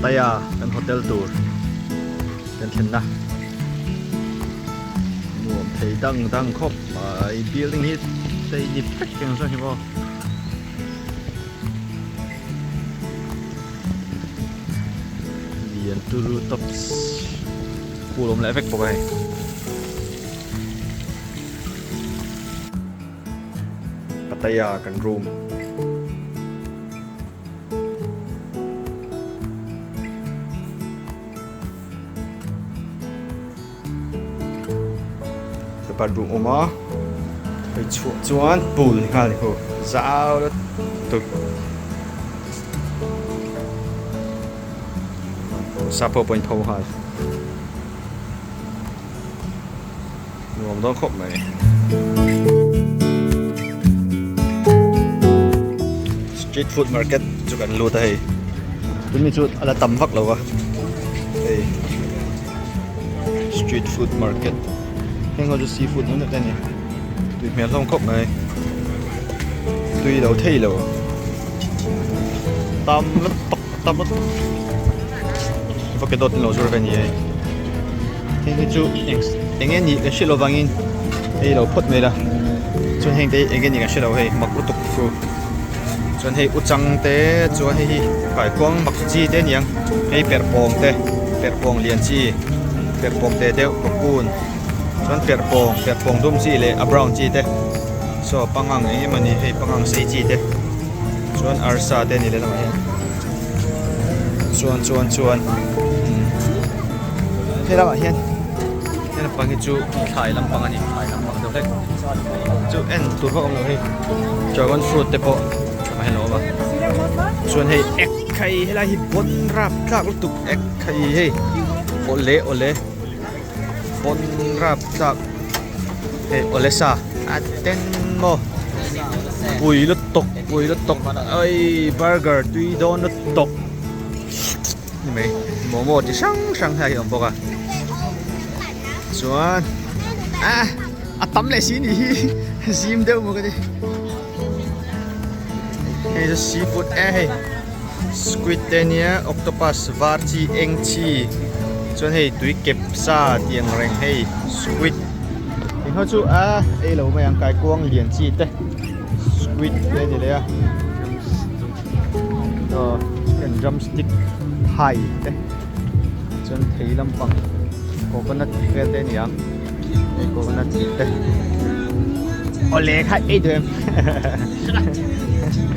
Pattaya kan hotel tur kan thlenna nuam thei dang dang khawp mai building hi chei ni vek ang chuan hi maw. Lian turu tops pool awm leh vek bawk a hei. Pattaya kan room. Bathroom awm a hei chhuah chuan pool ni nghal ni hu zau lutuk sap ho pawh in tho nghal nuam dawn khawp mai. Street food market chu kan lut a hei tun mi chu a la tam vak lo va hei street food market heng ho chu seafood mai mai te a ni tui hmel hlawm khawp mai tui lo thei lo tam lutuk tam lutuk vawkadawt in lo zawr ve a ni hei heng hi chu eng eng nge nih ka hre lo vangin hei lo phawt mai la chuan heng te hi eng nge nih ka hre lo hei mak lutuk chu chuan hei uchang te chuan hei hi kaikuang mak chi te a ni ang hei perhpawng te perhpawng lian chi perhpawng te deuh cocoon chuan perhpawng perhpawng dum chi leh a brown chi te saw pangang eng emaw ni hei pangang sei chi te chuan arsa te a ni lehlamah hian chuan chuan chuan he lamah hian he lampang hi chu thlai lampang a ni thlai lampang deuh hlek chu en tur vak awm lo hei dragon fruit te pawh a hian a awm a chuan hei ek khai helai hi bawn rap tlak lutuk ek khai hei awle awle bawn rap tlak hei awle sa a ten maw pui lutuk pui lutuk ai burger tui dawn lutuk. Ni mai momo chi hrang hrang hi a awm bawk a chuan ah a tam leh si ni hi zim deuh maw ka ti hei chu seafood e hei squid te nia octopus var chi eng chi chuan hei tui kep sa tih ang reng hei squid eng ho chu a ei lo mai ang kaikuang lian chi te squid te a ni leh a. Aw chicken drumstick thai te chuan thei lampang coconut tih vel te a ni ang hei coconut tih te awle kha ei duh em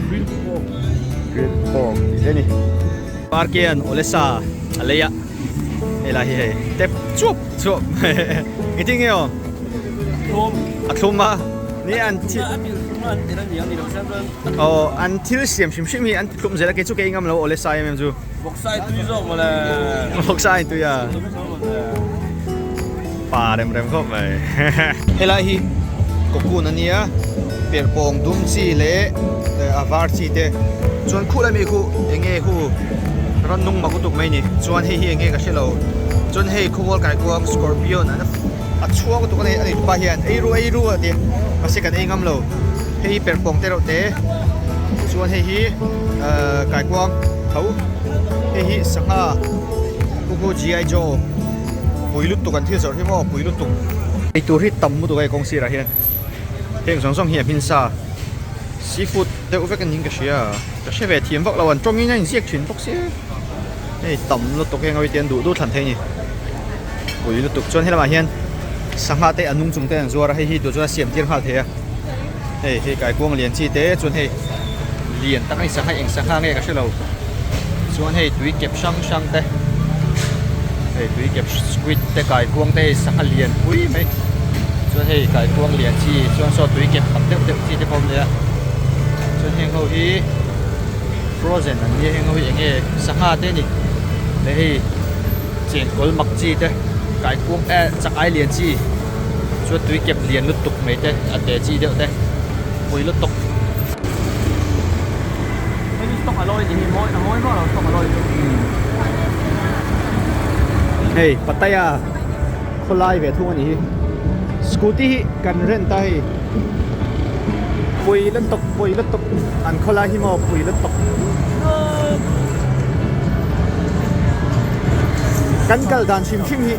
grilled pork tih te a ni parkian awle sa a lei a helai hi hei tep chuap chuap engtin nge aw a thlum a ni an thil Aw an thil siam hrim hrim hi an ti tlum zel a kei chu kei ngam lo awle sai em em chu. Vawksa in tui zawk mawle. Vawksa in tui a. Pa rem rem khawp mai. Helai hi cocoon a nia perhpawng dum chi leh a var chi te chuan khuh lai mi khu enge khu rannung mak lutuk mai ni chuan hei hi enge ka hre lo chuan hei khawmual kaikuang scorpion an a chhuang lutuk a ni a ni tupa hian ei ru ei ru a ti mahse kan ei ngam lo. Hei hi perhpawng te reuh te chuan hei hi ahh kaikuang tho hei hi sangha khuku GI Joe pui lutuk an thil zawrh hi maw pui lutuk. Eitur hi tam lutuk a hei kawng sirah hian heng zawng zawng hi a hmin sa seafood deuh vek a niin ka hria ka hre ve thiam vak lo an tawngin a inziak thin bawk sia hei tam lutuk heng awite an duh duh thlan thei a ni pui lutuk chuan helamah hian sangha te a nung chung te an zuar a hei hi duh chuan a siam tir nghal thei a. Hei hei kaikuang lian chi te chuan hei lian tak a ni sangha eng sangha nge ka hrelo chuan hei tui kep hrang hrang te hei tui kep squid te kaikuang te hei sangha lian pui mai chuan hei kaikuang lian chi chuan saw tui kep tam deuh deuh chi te pawh a awm leh a chuan heng ho hi frozen an nia heng ho hi eng nge sangha te a ni leh hei chengkawl mak chi te kaikuang eh chak ai lian chi. Chuan tui kep lian lutuk mai te a te chi deuh te pui lutuk. Hei stock a lawi ni hi mawi a mawi vak lo stock a lawi chu. Hei Pattaya khawlai ve thung a ni hi scooty hi kan rent a hei pui lutuk pui lutuk an khawlai hi maw pui lutuk. Kan kal dan hrim hrim hi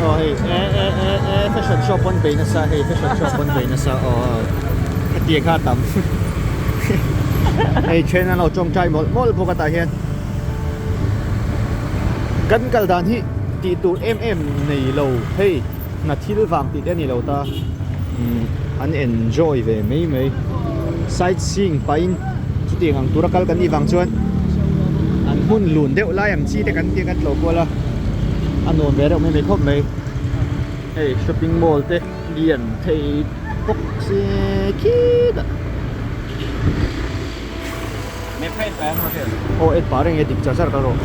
aw hei e e e e fashion show pawn bei nasa hei fashion show pawn bei nasa aw hetiang kha a tam hei then an lo tawngtai mawlh mawlh bawk a tah hian kan kal dan hi tih tur em em nei lo hei hna thil vang tih te a ni lo ta an enjoy ve mai mai sight seeing pahin chutiang ang tura kal kan nih vang chuan an hmun lun deuh lai ang chi te kan tia kan tlawh kual a a nuam ve reuh mai mai khawp mai hei shopping mall te lian thei bawk se khitah aw en pah reng e dik char char ka rawh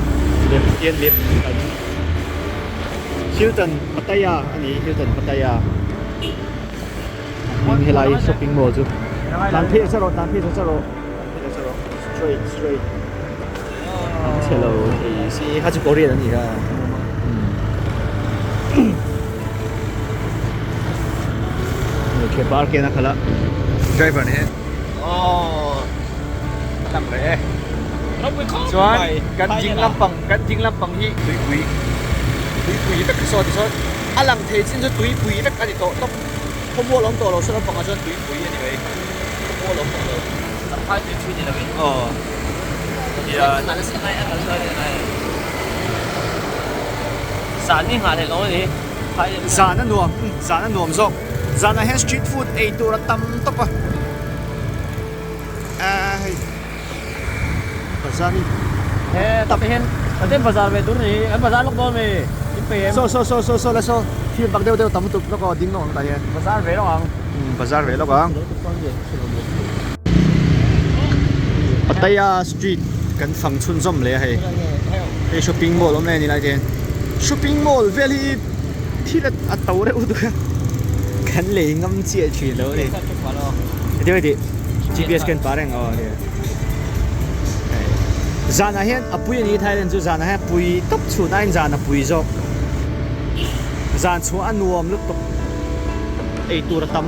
lem hian lem an Hilton Pattaya a ni Hilton Pattaya hming helai shopping mall chu tlan phei char rawh tlan phei char rawh tlan phei char rawh straight straight an chhe lo thei si kha chu Korean a ni kha Khepa arken a khalh a driver nen Aww lang reh e chuan kan ding lampang kan ding lampang hi tuipui tuipui vek saw tichuan a lang thei chin chu tuipui vek a ni tawh tawp khawmual awm tawh lo saw lampangah chuan tuipui a ni mai khawmual awm tawh lo aw zan a nuam zan a nuam zawk. Zanah hian street food ei tur a tam tawp a ahh hei bazar hi he tah te hian kan ten bazar ve tur ni kan bazar lawk dawn mi in pe em saw saw saw saw saw la saw thil bak deuh deuh tam lutuk lawk aw ding lawk ang tah hian bazar ve lawk ang umm bazar ve lawk ang Pattaya street kan fang chhunzawm leh a hei hei shopping mall awm lai a ni lai te hian shopping mall vel hi. Thil a to reuh deuh a, kan lei ngam chiah thin lo a ni. Heti heti GPS kan pah reng aw hei. Zanah hian a pui a ni Thailand chu zanah hian pui tawp chhun aiin zan a pui zawk. Zan chhuah a nuam lutuk ei tur a tam.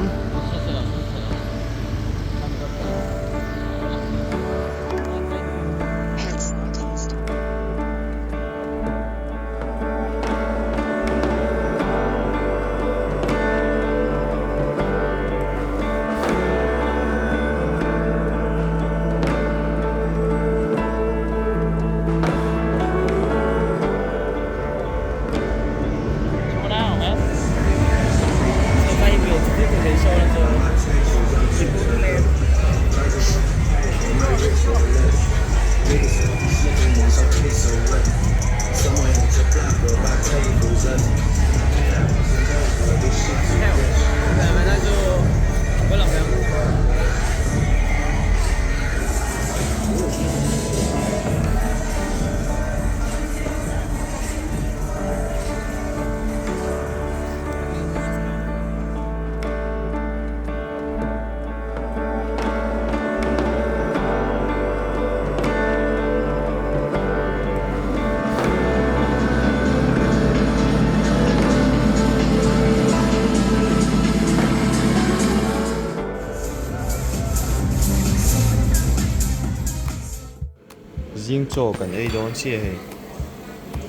Zing chaw kan ei dawn chiah hei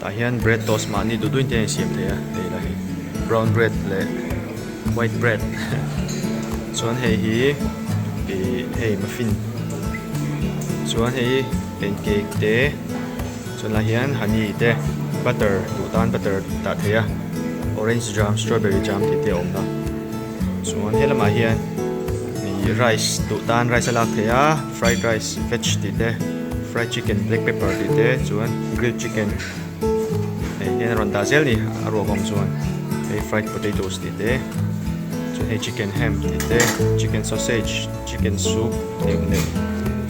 tah hian bread toast mahni duh duhin te a insiam thei a hei lah hi brown bread leh white bread chuan hei hi ih hei muffin chuan hei pancake te chuan lai hian honey te butter duh tan butter dah thei a orange jam strawberry jam tih te a awm a chuan he lamah hian ih rice duh tan rice a lak theih a fried rice veg tih te fried chicken black pepper tih te chuan grilled chicken hei hian a rawn dah zel a ni a ruak awm chuan hei fried potatoes tih te chuan hei chicken ham tih te chicken sausage chicken soup tih leh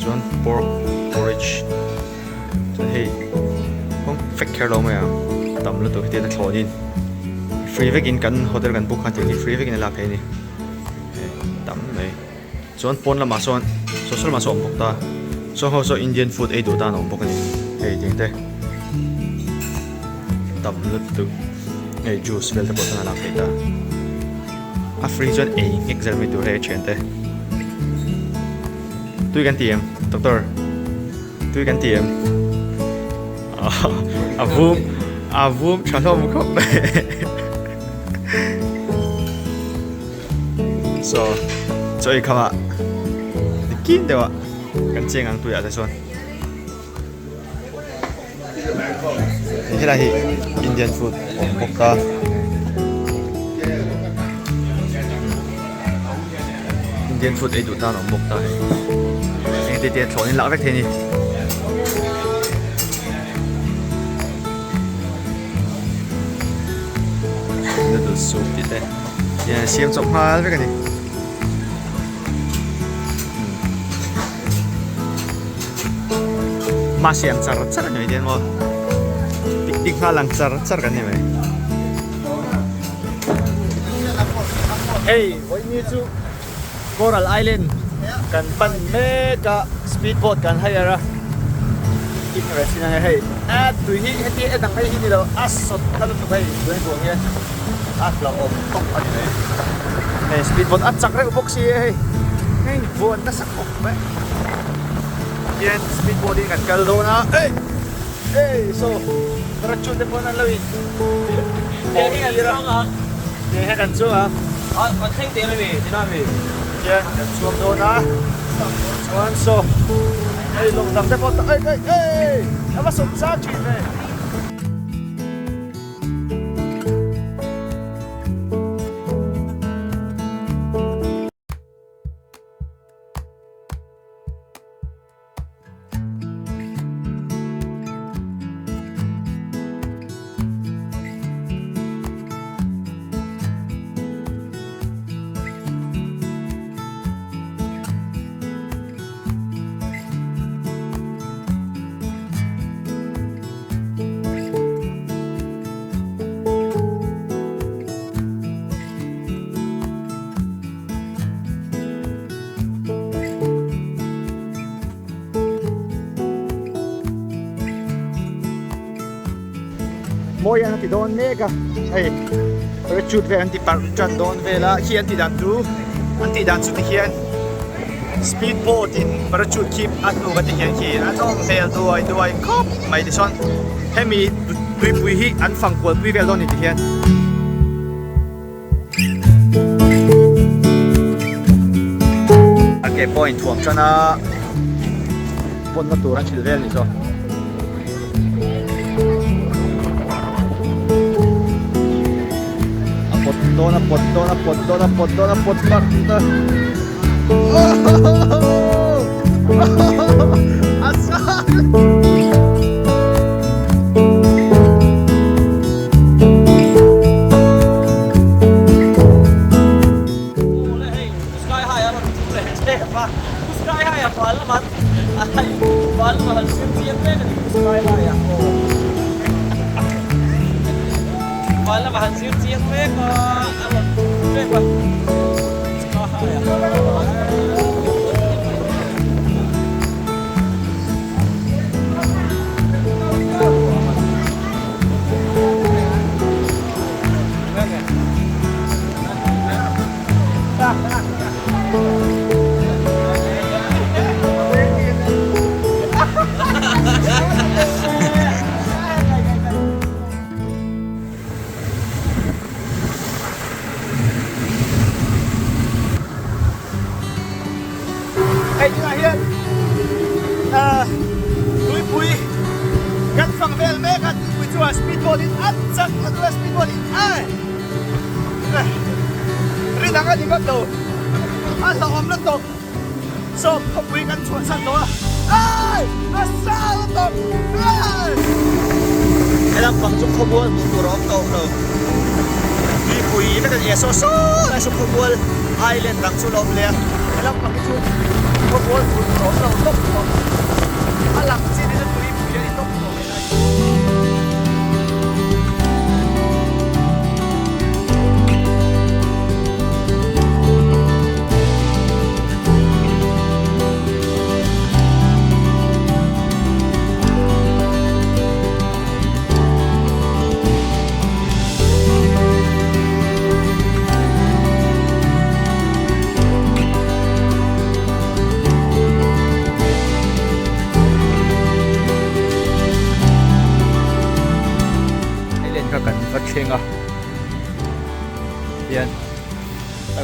chuan pork porridge chuan hei kawng fek kher lo mai ang tam lutuk hi tian a thlawnin free vekin kan hotel kan book khan tiang hi free vekin a lak theih a ni hei tam mai. Chuan pawn lamah sawn saw saw lamah sawn a awm bawk ta saw ho saw Indian food ei duh tan a awm bawk a ni hei tiang te tam lutuk hei juice vel te pawh chuan a lak theih ta a free chuan ei nghek zel mai tur hei a thian te tui kan ti em doctor tui kan ti em a vum. A vum tha hlawm khawp mai. So chaw ei kham ah kin deuh ah kan cheng ang tuiah te chuan. Helai hi Indian food awm bawk a. Indian food ei duh tan awm bawk ta hei. Engti te thlawh in lak vek thei a ni. Noodle soup tih te hian siam chawp nghal vek a ni. Ma siam char char a ni mai dian maw picnic nghal ang char char kan ni mai. Hei vawiin chu Coral Island kan pan mek a speed boat kan hire a in reh chin ang e hei a tui hi heti en ang hei hi ni lo a sawt na lutuk hei tui buang hian a hlauhawm tawp a ni mai hei speed boat a chak reuh bawk si e hei hei buan nasa khawp mai hian speed boat in kan kal dawn a ei ei saw parachute te pawh an lo in awh tir a. Tiang hian kan chuang a. A kan thleng teh mai mi tina mi. Tiang kan chuang dawn a. Chuan saw hei lawng dang te pawh ei ei ei a va sawm chak thin ve. Mawi an ti dawn mek a hei parachute vel an ti parh tan dawn vel a khi an tih dan chu an tih dan chu ti hian speed boat in parachute khi a hnuk a ti hian khi a nawm hmel duai duai khawp mai tichuan hemi tuipui hi an fang kual pui vel dawn a ni ti hian. A ke pawh a inthuam tan a, pawnna tur an hrilh vel a ni zawk. A pawt dawn a pawt dawn a pawt dawn a pawt dawn a pawt tak ta. A sang! Hei tunah hian tuipui kan fang vel mek a tuipui chuan speed boat in a chak lutuk a speed boat in ai ri dang a ni ngawt lo a hlauhawm lutuk sawm khawpui kan chhuah chhan tawh a ai a sa lutuk ai he lampang chu khawmual hmuh tur a awm tawh lo tuipui vek a ni a saw saw lai saw khawmual island dang chu la awm leh a he lampang hi chu khawmual hmuh tur a awm lo tawp tawp a lang chin hi chu tuipui a ni tawp tawp mai.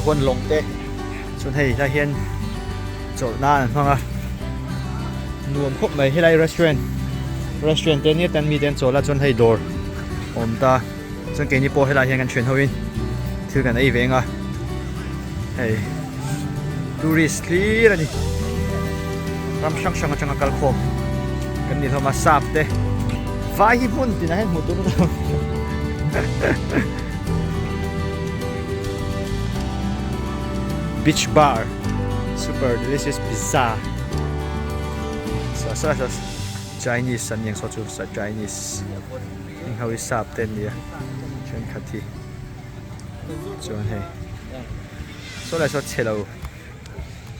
khuan lawng te chuan hei helai hian chawlh nan an hmang a nuam khawp mai helai restaurant restaurant te nia tan mite an chawl a chuan hei dawr a awm ta chuan keini pawh helai hian kan thian ho in thil kan ei ve ang a hei tourist hlir a ni ram hrang hrang atanga kal khawm kan ni hlawm a sap te vai hi hmun tinah hian hmuh tur a awm. Beach bar super delicious pizza sa sa sa Chinese an niang saw chu sa Chinese heng ho hi sap te an nia thenkhat hi chuan hei saw lai saw chhe lo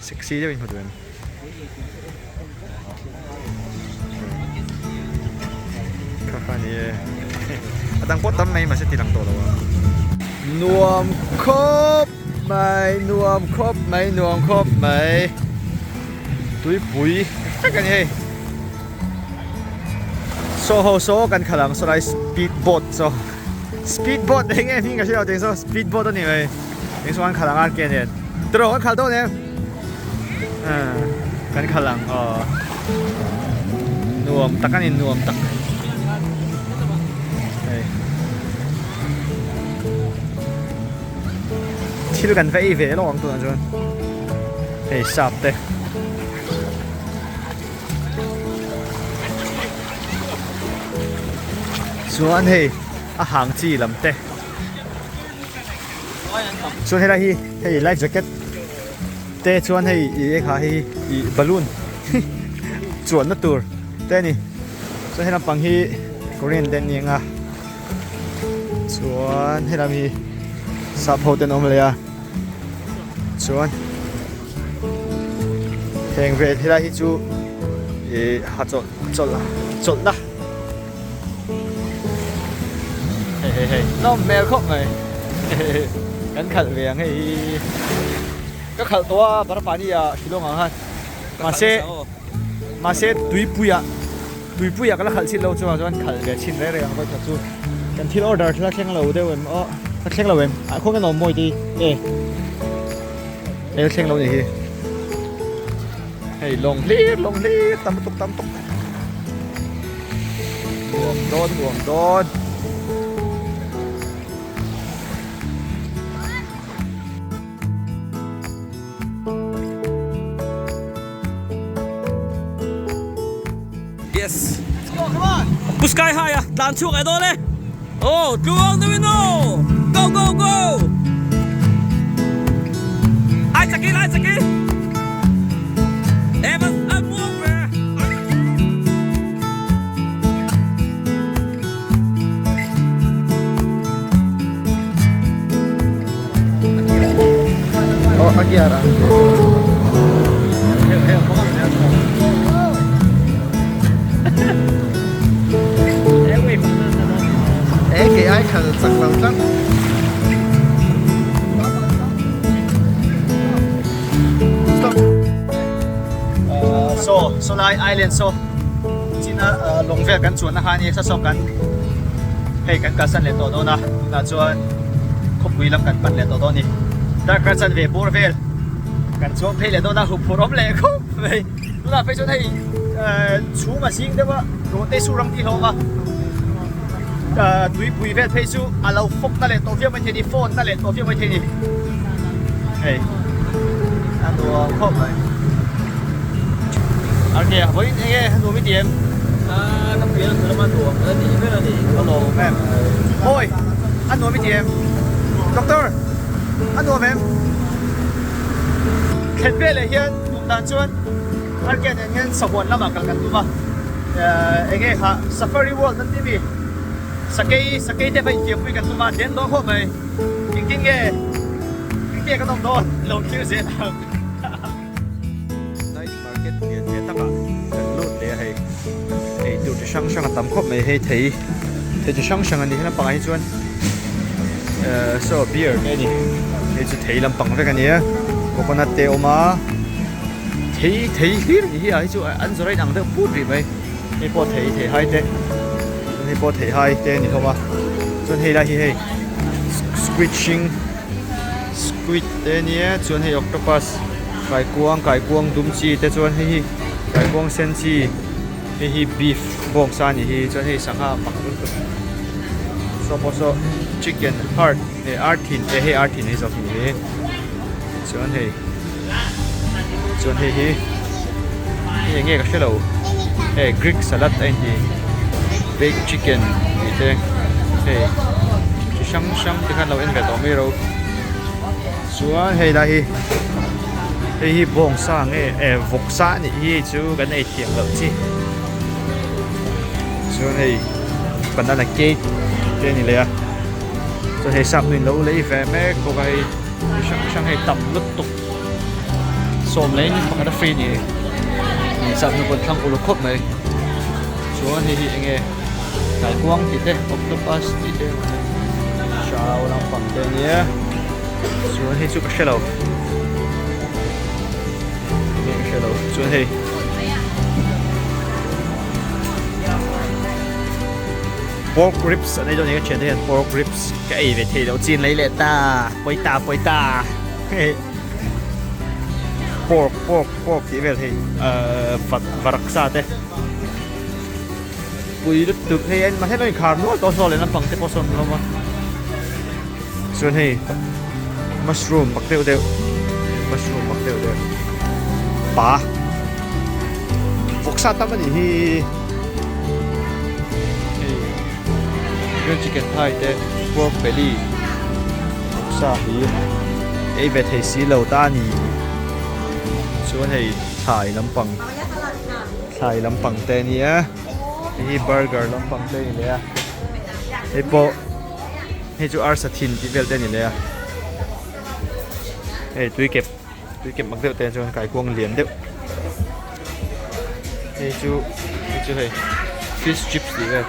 sexy deuhin hmu tur a ni. Kha kha ni e a dang pawh tam mai mahse ti lang tawh lo a. Nuam khawp mai nuam khawp mai nuam khawp mai tuipui vek a ni hei saw ho saw kan khalh ang sawlai speed boat saw speed boat eng nge hming ka hre lo teng saw speed boat a ni mai eng saw kan khalh ang a ke nen tiraw kan khalh dawn em. Kan khalh ang aw nuam tak a ni nuam tak hei thil kan va ei ve lawk ang tunah chuan hei sap te chuan hei a hang chi lam te. Chuan helai hi hei life jacket te chuan hei ih kha hei ih balloon chuanna tur te a ni chuan he lampang hi Korean te an ni ang a chuan helam hi sap ho te an awm leh a chuan heng vel helai hi chu ih ha chawlh chawlh chawlhna. Hei hei hei nawm hmel khawp mai kan khalh ve ang hei hi ka khalh tawh a barapani ah Shillong ah khan mahse mahse tuipui ah tuipui ah ka la khalh chhin lo chuan chuan khalh ve chhin reng reng ang vawikhat chu kan thil order thil a thleng lo deuh em aw a thleng lo em ah khawnge nawm mawi te e e thleng lo ni hi hei lawng hlir lawng hlir tam lutuk tam lutuk. Nuam dawn nuam dawn. Yes. Pu Sky High a tlan chhuak e dawn e. Oh, tluang deuhin aw. Go go go. Ai chaki lai chaki. Evan a muang ve. Oh, a gear a. E ke ai khal chak lo tlat. Stop. So, Solai Island so china lawng vel kan chuan na khan i sa saw kan hei kan kalsan leh tawh dawn a tunah chuan khawpui lam kan pan leh tawh dawn a ni darkar chan ve bawr vel kan chuang phei leh dawn a huphurh awm leh khawp mai tunah phei chuan hei chhum a zing deuh a rawhte su ram tih hlawm a tuipui vel phei chu a lo fawk na leh tawh viau mai thei a ni phone na leh tawh viau mai thei a ni hei a nuam khawp mai ok vawiin eng nge a nuam i ti em ka pian a lam a nuam a ni ber a ni a nuam em awi a nuam i ti em doctor a nuam em thlen veleh hian tum dan chuan Arke nen hian sahuan lamah kal kan tum a, enge kha Safari World an ti mi? Sakei, sakei te va infiampui kan tum a, den dawn khawp mai. Engtin nge, engtin nge kan awm dawn lo thlir zel ang. Night market lian ve takah kan lut leh a hei, ei tur chi hrang hrang a tam khawp mai hei thei, thei chi hrang hrang a ni helampangah hi chuan saw beer te a ni, hei chu thei lampang vek a ni a, coconut te a awm a. Thei thei hlir ni hi a hi chu an zawrh a inang deuh put rih mai hei pawh thei thei hai te chuan hei pawh thei hai te a ni hlawm a chuan hei lai hi hei squid hring Squid te ania chuan hei octopus kaikuang kaikuang dum chi te chuan hei hi kaikuang sen chi hei hi beef bawngsa a nih hi chuan hei sangha mak lutuk saw pawh saw chicken heart eh ar thin eh hei ar thin ei zawk a ni hi chuan hei chuan hei hi hei eng nge ka hrelo hei greek salad a inti baked chicken tih te hei chi hrang hrang te khan lo en ve tawh mai ro chuan hei lai hi hei hi bawngsa nge eh vawksa a nih hi chu kan ei thiam loh chi chuan hei banana cake te a ni leh a chuan hei sap nuin lo lei ve mek bawk a hei chi hrang hrang hei tam lutuk sawm leh in pakhat a free a ni hei sap nu pawn thlang uluk khawp mai chuan hei hi eng nge kaikuang tih te octopus tih te hau lampang te ania chuan hei chu ka hrelo enge ka hrelo chuan hei pork ribs an ei dawn a ni ka thiante hian pork ribs ka ei ve thei loh chin lei leh ta pawi ta pawi ta pork pork pork tih vel hei ahh vat varaksa te pui lutuk hei an mahse an inkhar nual tawh saw leh lampang te pawh sawn hlawm a chuan hei mushroom mak deuh deuh mushroom mak deuh deuh pa vawksa tam a nih hi hei grilled chicken thigh te pork belly vawksa hi ei ve thei si lo ta a ni chuan hei thlai lampang thlai lampang te a nia hei hi burger lampang te a ni leh a hei pawh hei chu arsa thin tih vel te a ni leh a hei tui kep tui kep mak deuh te chuan kaikuang lian deuh hei chu hei chu hei fish chips tih vel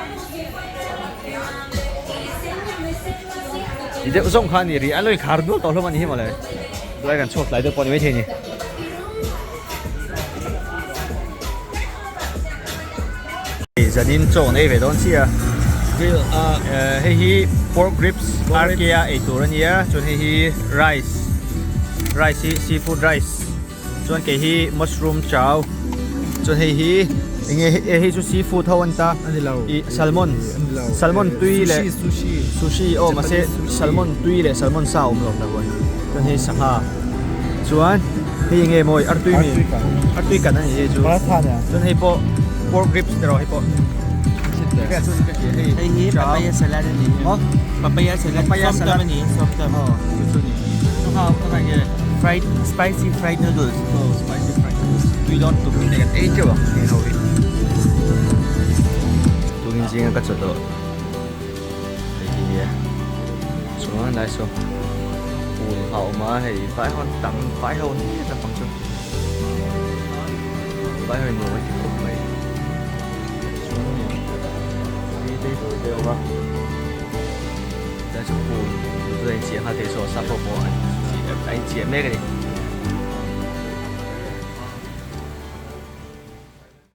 ti deuh zawng kha a ni rih a lo inkhar dual tawh hlawm a ni hi mawle tunlai kan chhuak tlai deuh pawh a ni maithei a ni. Zanin chaw an ei ve dawn chiah a hei hi pork ribs RK a ei tur a nia chuan hei hi rice rice hi seafood rice chuan kei hi mushroom chow chuan hei hi enge hei chu seafood ho a ni ta ih salmon salmon tui leh sushi aw mahse salmon tui leh salmon sa a awm lo chuan hei sangha. Chuan hei enge mawi artui mi artui kan ani hei chu chuan hei pawh pork ribs te rawh hei pawh hei hi papaya salad ani papaya salad papaya salad ani somtam oh chu chu ni chu ha ka nge fried spicy fried noodles oh spicy fried noodles tui dawn tuk ni kan ei teuh ang hei ho hi tunin zinga ka chaw tawh hei hi nia Chuan lai saw pool a awm a hei vai ho an tam vai ho ni lampang chu vai ho in nuam an ti khawp mai chuan hei hi table te a awm a tlai chu pool chu a inchiah nghal thei saw sap ho pawh an inchiah mek a ni.